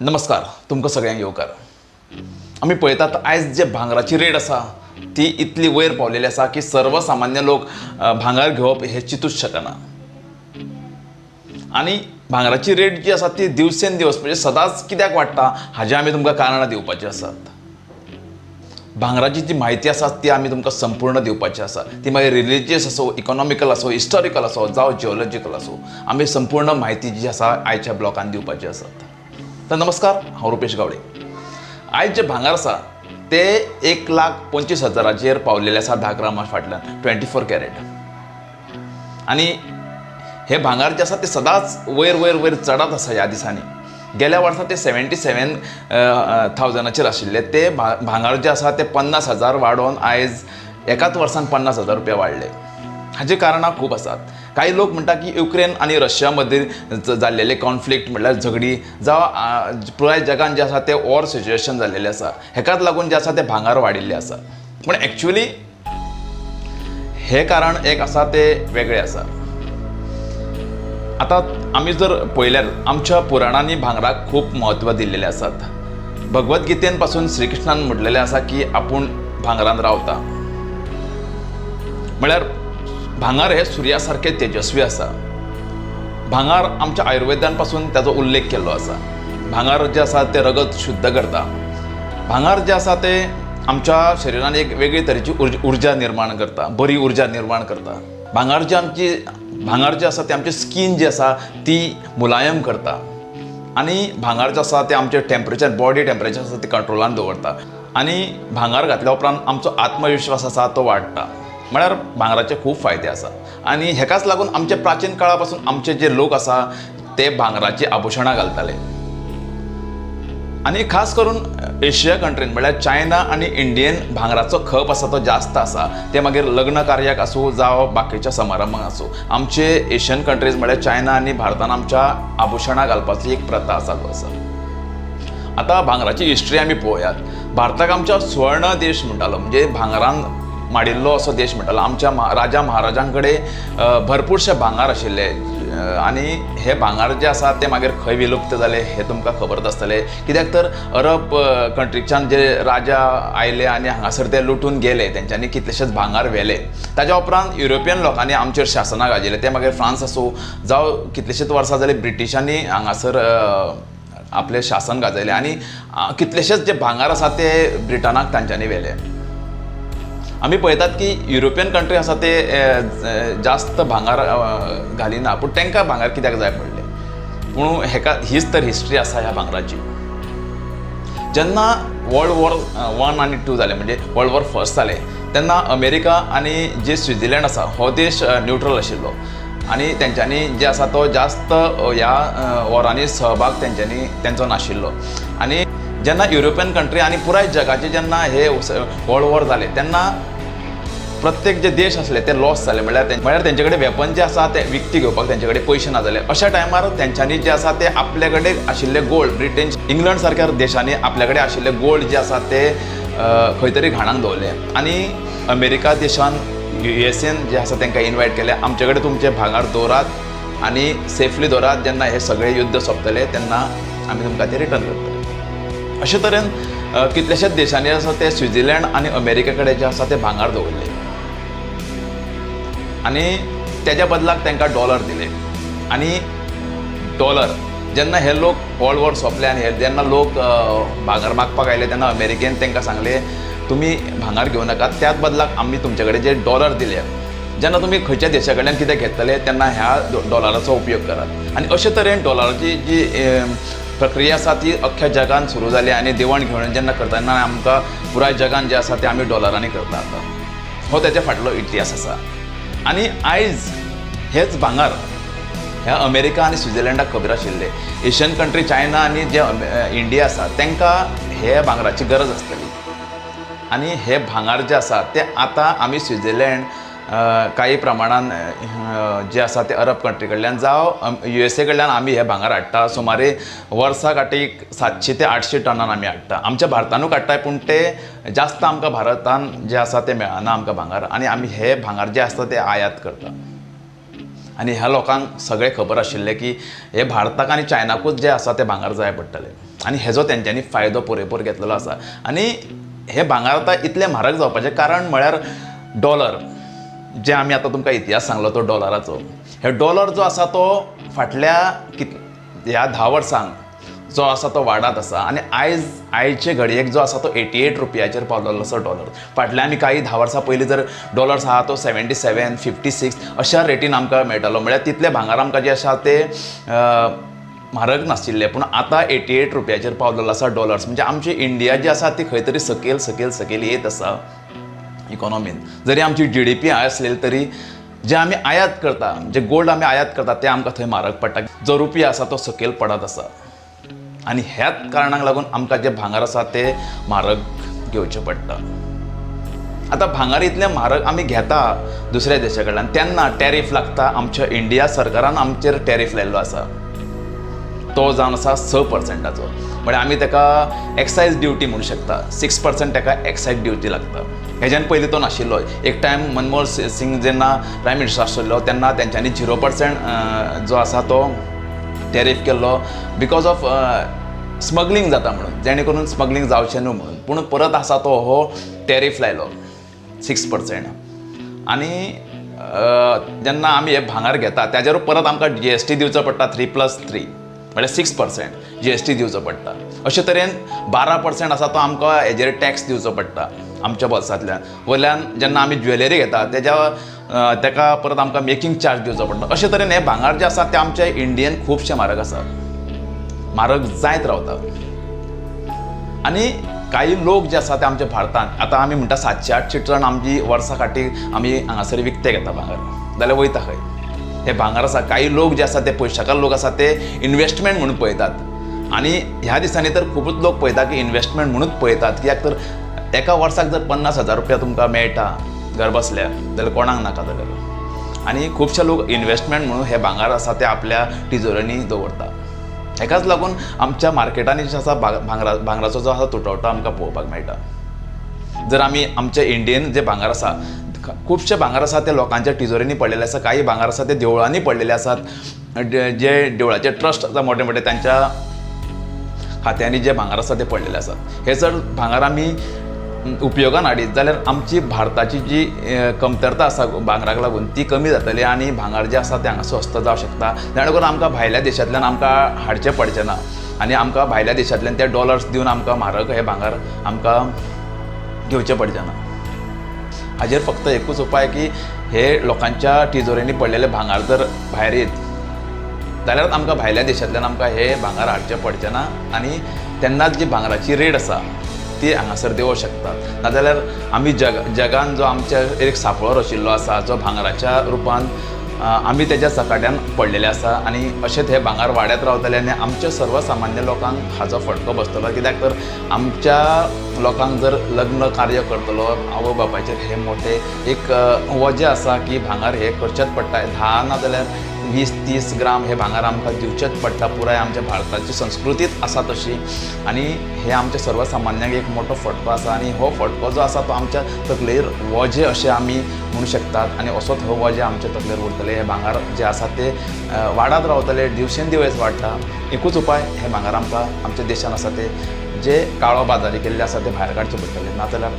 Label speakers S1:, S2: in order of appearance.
S1: नमस्कार, तुमकां सगळ्यांक येवकार. आमी पळयतात आयज जे भांगराची रेट आसा ती इतली वयर पावलेली आसा की सर्वसामान्य लोक भांगर घेवप हे चिंतूच शकना. आनी भांगराची रेट जी आसा ती दिवसेन दिवस म्हणजे सदांच कित्याक वाडटा हाजें आमी तुमकां कारणां दिवपाची आसात. भांगराची जी म्हायती आसा ती आमी तुमकां संपूर्ण दिवपाची आसा. ती मागीर रिलिजियस आसूं, इकॉनॉमिकल आसूं, हिस्टॉरिकल आसूं जावं जिओलॉजिकल आसूं, आमी संपूर्ण म्हायती जी आसा आयच्या ब्लॉगान दिवपाची आसात. तर नमस्कार, हांव रुपेश गावडे. आयज जे भांगर आसा ते 1,25,000चेर पावलेले आसा 10 ग्रामा फाटल्यान 24 कॅरेट. आनी हे भांगर जे आसा ते सदांच वयर वयर वयर चडत आसा. ह्या दिसांनी गेल्या वर्सा ते 77,000चेर आशिल्ले. ते भांगर जे आसा ते 50,000 वाडोवन आयज एकाच वर्सान 50,000 रुपया वाडले. हाची कारणां खूब आसात. कांय लोक म्हणटा की युक्रेन आनी रशिया मदीं जाल्लेले कॉन्फ्लिक्ट म्हणल्यार झगडी जावं पुराय जगान जे आसा ते वॉर सिच्युएशन जाल्लेलें आसा, हेकाच लागून जे आसा ते भांगर वाडिल्लें आसा. पूण एक्चुअली हें कारण एक आसा ते वेगळें आसा. आतां आमी जर पळयल्यार आमच्या पुराणांनी भांगराक खूब म्हत्व दिल्लेलें आसात. भगवत गीतेन पासून श्रीकृष्णान म्हटलेलें आसा की आपूण भांगरान रावता, म्हळ्यार भांगर हे सुर्या सारकें तेजस्वी आसा. भांगर आमच्या आयुर्वेदान पासून ताजो उल्लेख केल्लो आसा. भांगर जें आसा तें रगत शुद्ध करता. भांगर जें आसा तें आमच्या शरिरान एक वेगळी तरेची उर्जा निर्माण करता, बरी उर्जा निर्माण करता. भांगर जें आसा तें आमची स्कीन जी आसा ती मुलायम करता. आनी भांगर जें आसा तें आमचें टेम्परेचर, बॉडी टेम्परेचर आसा तें कंट्रोलान दवरता. आनी भांगर घातल्या उपरांत आमचो आत्मविश्वास आसा तो वाडटा. म्हळ्यार भांगराचे खूब फायदे आसा. आनी हेकाच लागून आमचे प्राचीन काळा पासून आमचे जे लोक आसा ते भांगराची आभूषणां घालताले. आनी खास करून एशिया कंट्रीन म्हळ्यार चायना आनी इंडियन भांगराचो खप आसा तो जास्त आसा. ते मागीर लग्न कार्याक आसूं जावं बाकीच्या समारंभाक आसूं, आमचे एशियन कंट्रीज म्हळ्यार चायना आनी भारतान आमच्या आभूषणां घालपाची एक प्रथा चालू आसा. आतां भांगराची हिस्ट्री आमी पळोवयात. भारताक आमच्या सुवर्ण देश म्हणटालो, म्हणजे भांगरान माडिल्लो असो देश म्हणटालो. आमच्या राजा महाराजां कडेन भरपूरशे भांगर आशिल्ले. आनी हे भांगर जे आसा ते मागीर खंय विलुप्त जाले हे तुमकां खबरच आसतलें. कित्याक तर अरब कंट्रीच्यान जे राजा आयले आनी हांगासर ते लुटून गेले, तेंच्यांनी कितलेशेच भांगर व्हेले. ताज्या उपरांत युरोपियन लोकांनी आमचेर शासनां गाजयलें. ते मागीर फ्रांस आसूं जावं कितलेशेच वर्सां जाली ब्रिटिशांनी हांगासर आपलें शासन गाजयलें आनी कितलेशेच जे भांगर आसा ते ब्रिटनाक तांच्यांनी व्हेले. आमी पळयतात की युरोपियन कंट्री आसा ते जास्त भांगर घालिना, पूण तांकां भांगर कित्याक जाय पडलें? पूण हेका हीच तर हिस्ट्री आसा ह्या भांगराची. जेन्ना वर्ल्ड वॉर 1 आनी 2 जालें, म्हणजे वर्ल्ड वॉर फर्स्ट जालें, तेन्ना अमेरिका आनी जे स्वित्झर्लंड आसा हो देश न्युट्रल आशिल्लो आनी तेंच्यांनी जे आसा तो जास्त ह्या वॉरांनी सहभाग तेंच्यांनी तेंचो नाशिल्लो. आनी जेन्ना युरोपियन कंट्री आनी पुराय जगाचे जेन्ना हे वर्ल्ड वॉर जाले तेन्ना प्रत्येक जे देश आसले ते लॉस जाले. म्हणल्यार तेंचे कडेन वेपन जे आसा ते विकती घेवपाक तेंचे कडेन पयशे ना जाले. अशा टायमार तेंच्यांनी जे आसा ते आपले कडेन आशिल्ले गोल्ड, ब्रिटेन, इंग्लंड सारक्या देशांनी आपल्या कडेन आशिल्ले गोल्ड जे आसा ते खंय तरी घाणाक दवरले आनी अमेरिका देशान, युएसएन जे आसा तांकां इनवायट केले, आमचे कडेन तुमचे भांगर दवरात आनी सेफली दवरात, जेन्ना हे सगळे युद्ध सोंपतले तेन्ना आमी तुमकां ते रिटर्न करतले. अशे तरेन कितलेशेच देशांनी आसा ते स्वित्झर्लंड आनी अमेरिके कडेन जे आसा ते भांगर दवरले आनी तेज्या बदलाक तांकां डॉलर दिले. आनी डॉलर जेन्ना हे लोक वर्ल्ड वॉर सोंपले आनी हे जेन्ना लोक भांगर मागपाक आयले तेन्ना अमेरिकेन तांकां सांगलें, तुमी भांगर घेवं नाकात, त्याच बदलाक आमी तुमचे कडेन जे डॉलर दिले, जेन्ना तुमी खंयच्या देशा कडल्यान कितें घेतले तेन्ना ह्या डॉलराचो उपयोग करात. आनी अशे तरेन डॉलराची जी प्रक्रिया आसा ती अख्ख्या जगान सुरू जाली. आनी देवण घेवण जेन्ना करता तेन्ना आमकां पुराय जगान जे आसा ते आमी डॉलरांनी करता. आतां हो तेच्या फाटलो इतिहास आसा. आनी आयज हेच भांगर ह्या अमेरिका आनी स्वित्झर्लंडाक खबर आशिल्लें, एशियन कंट्री चायना आनी जे इंडिया आसा तांकां हे भांगराची गरज आसतली. आनी हे भांगर जे आसा ते आतां आमी स्वित्झर्लंड, काही प्रमाणान जे आसा ते अरब कंट्री कडल्यान जावं युएसए कडल्यान आमी हे भांगर हाडटा. सुमारे वर्साक आटीक 700 ते 800 टनान आमी हाडटा. आमच्या भारतानूय हाडटा, पूण ते जास्त आमकां भारतान जे आसा ते मेळना आमकां भांगर. आनी आमी हे भांगर जे आसता ते आयात करता. आनी ह्या लोकांक सगळें खबर आशिल्लें की हे भारताक आनी चायनाकूच जे आसा ते भांगर जाय पडटलें. आनी हेजो तेंच्यांनी फायदो पुरेपूर घेतलेलो आसा. आनी हे भांगर आतां इतलें म्हारग जावपाचें कारण म्हळ्यार डॉलर, जे आमी आतां तुमकां इतिहास सांगलो तो डॉलराचो. हे डॉलर जो आसा तो फाटल्या ह्या 10 वर्सांक जो आसा तो वाडत आसा आनी आयज आयचे घडयेक जो आसा तो 88 रुपयाचेर पावलेलो आसा डॉलर. फाटल्या आमी काही 10 वर्सां पयलीं जर डॉलर्स आहा तो 77, 56 अशा रेटीन आमकां मेळटालो, म्हळ्यार तितले भांगर आमकां जे आसा ते म्हारग नाशिल्ले, पूण आतां 88 रुपयाचेर पावलेलो आसा डॉलर्स. म्हणजे आमची इंडिया जी आसा ती खंय तरी सकयल सकयल सकयल येत आसा इकॉनॉमीन. जरी आमची GDP हाय आसलेली तरी जे आमी आयात करता, जे गोल्ड आमी आयात करता ते आमकां थंय म्हारग पडटा, जो रुपया आसा तो सकयल पडत आसा आनी ह्याच कारणाक लागून आमकां जे भांगर आसा ते म्हारग घेवचें पडटा. आतां भांगर इतलें म्हारग आमी घेता दुसऱ्या देशा कडल्यान तेन्ना टॅरीफ लागता. आमच्या इंडिया सरकारान आमचेर टॅरीफ लायिल्लो आसा तो जावन आसा 6%, म्हळ्यार आमी ताका एक्सायज ड्युटी म्हणू शकता. 6% ताका एक्सायज ड्युटी लागता. हेज्यान पयलीं तो नाशिल्लो. एक टायम मनमोहन सिंग जेन्ना प्रायम मिनिस्टर आशिल्लो तेन्ना तेंच्यांनी 0% जो आसा तो टॅरीफ केल्लो because of smuggling जाता म्हणून, जेणे करून स्मगलिंग जावचें न्हू म्हणून. पूण परत आसा तो हो टॅरीफ लायलो 6%. आनी जेन्ना आमी हे भांगर घेता ताजेर परत आमकां GST दिवचो पडटा 3+3 म्हळ्यार 6% GST दिवचो पडटा. अशे तरेन 12% आसा तो आमकां हेजेर टॅक्स दिवचो पडटा आमच्या बोल्सांतल्यान. वयल्यान जेन्ना आमी ज्वेलरी घेता तेज्या ताका परत आमकां मेकिंग चार्ज दिवचो पडटा. अशे तरेन हे भांगर जे आसा ते आमच्या इंडियन खुबशे म्हारग आसा, म्हारग जायत रावता. आनी काही लोक जे आसा ते आमच्या भारतांत आतां आमी म्हणटा 700-800 टन आमची वर्सा खातीर आमी हांगासर विकते घेता भांगर, जाल्यार वयता खंय हे भांगर आसा. काही लोक जे आसा ते पयशाकार लोक आसा ते इन्वेस्टमेंट म्हणून पळयतात आनी ह्या दिसांनी तर खुबूच लोक पळयता की इन्वेस्टमेंट म्हणूच पळयतात, कित्याक तर एका वर्साक जर 50,000 रुपया तुमकां मेळटा घर बसल्या जाल्यार कोणाक नाका जाल्यार. आनी खुबशे लोक इन्वेस्टमेंट म्हणून हे भांगर आसा ते आपल्या तिजोऱ्यांनी दवरता. हेकाच लागून आमच्या मार्केटांनी जे आसा भांगराचो जो आसा तुटवटो आमकां पळोवपाक मेळटा. जर आमी आमच्या इंडियन जे भांगर आसा, खुबशे भांगर आसा ते लोकांच्या तिजोऱ्यांनी पडलेले आसा, काही भांगर आसा ते देवळांनी पडलेले आसात, जे देवळाचे ट्रस्ट आसा मोठे मोठे तांच्या खात्यांनी जे भांगर आसा ते पडलेले आसात. हे जर भांगर आमी उपयोगान हाडीत जाल्यार आमची भारताची जी कमतरता आसा भांगराक लागून ती कमी जातली आनी भांगर जे आसा ते हांगा स्वस्त जावंक शकता. जेणे करून आमकां भायल्या देशांतल्यान आमकां हाडचें पडचें ना आनी आमकां भायल्या देशांतल्यान ते डॉलर्स दिवन आमकां म्हारग हे भांगर आमकां घेवचें पडचें ना. हाजेर फक्त एकूच उपाय की हे लोकांच्या तिजोरेंनी पडलेले भांगर जर भायर येत जाल्यार आमकां भायल्या देशांतल्यान आमकां हे भांगर हाडचें पडचें ना आनी तेन्नाच जी भांगराची रेट आसा ती हांगासर देंवोंक शकतात. नाजाल्यार आमी जगान जो आमच्या एक सांपळो रचिल्लो आसा जो भांगराच्या रुपान आमी तेज्या चकाट्यान पडलेले आसा आनी अशेंच हे भांगर वाड्यात रावतले आनी आमच्या सर्वसामान्य लोकांक हाचो फटको बसतलो. कित्याक तर आमच्या लोकांक जर लग्न कार्य करतलो आवय बापायचेर हे मोठे एक वजें आसा की भांगर हे करचेंच पडटा. 10 ना जाल्यार 20-30 ग्राम हे भांगर आमकां दिवचेंच पडटा. पुराय आमच्या भारताची संस्कृतीच आसा तशी आनी हे आमच्या सर्वसामान्यांक एक मोठो फटको आसा आनी हो फटको जो आसा तो आमच्या तकलेर वजें अशें आमी म्हणू शकतात आनी असोच हो वजें आमच्या तकलेर उरतलें. हे भांगर जे आसा ते वाडत रावतले, दिवसेन दिवस वाडटा. एकूच उपाय, हे भांगर आमकां आमच्या देशान आसा ते जे काळो बाजारी केल्ले आसा ते भायर काडचे पडटले, नाजाल्यार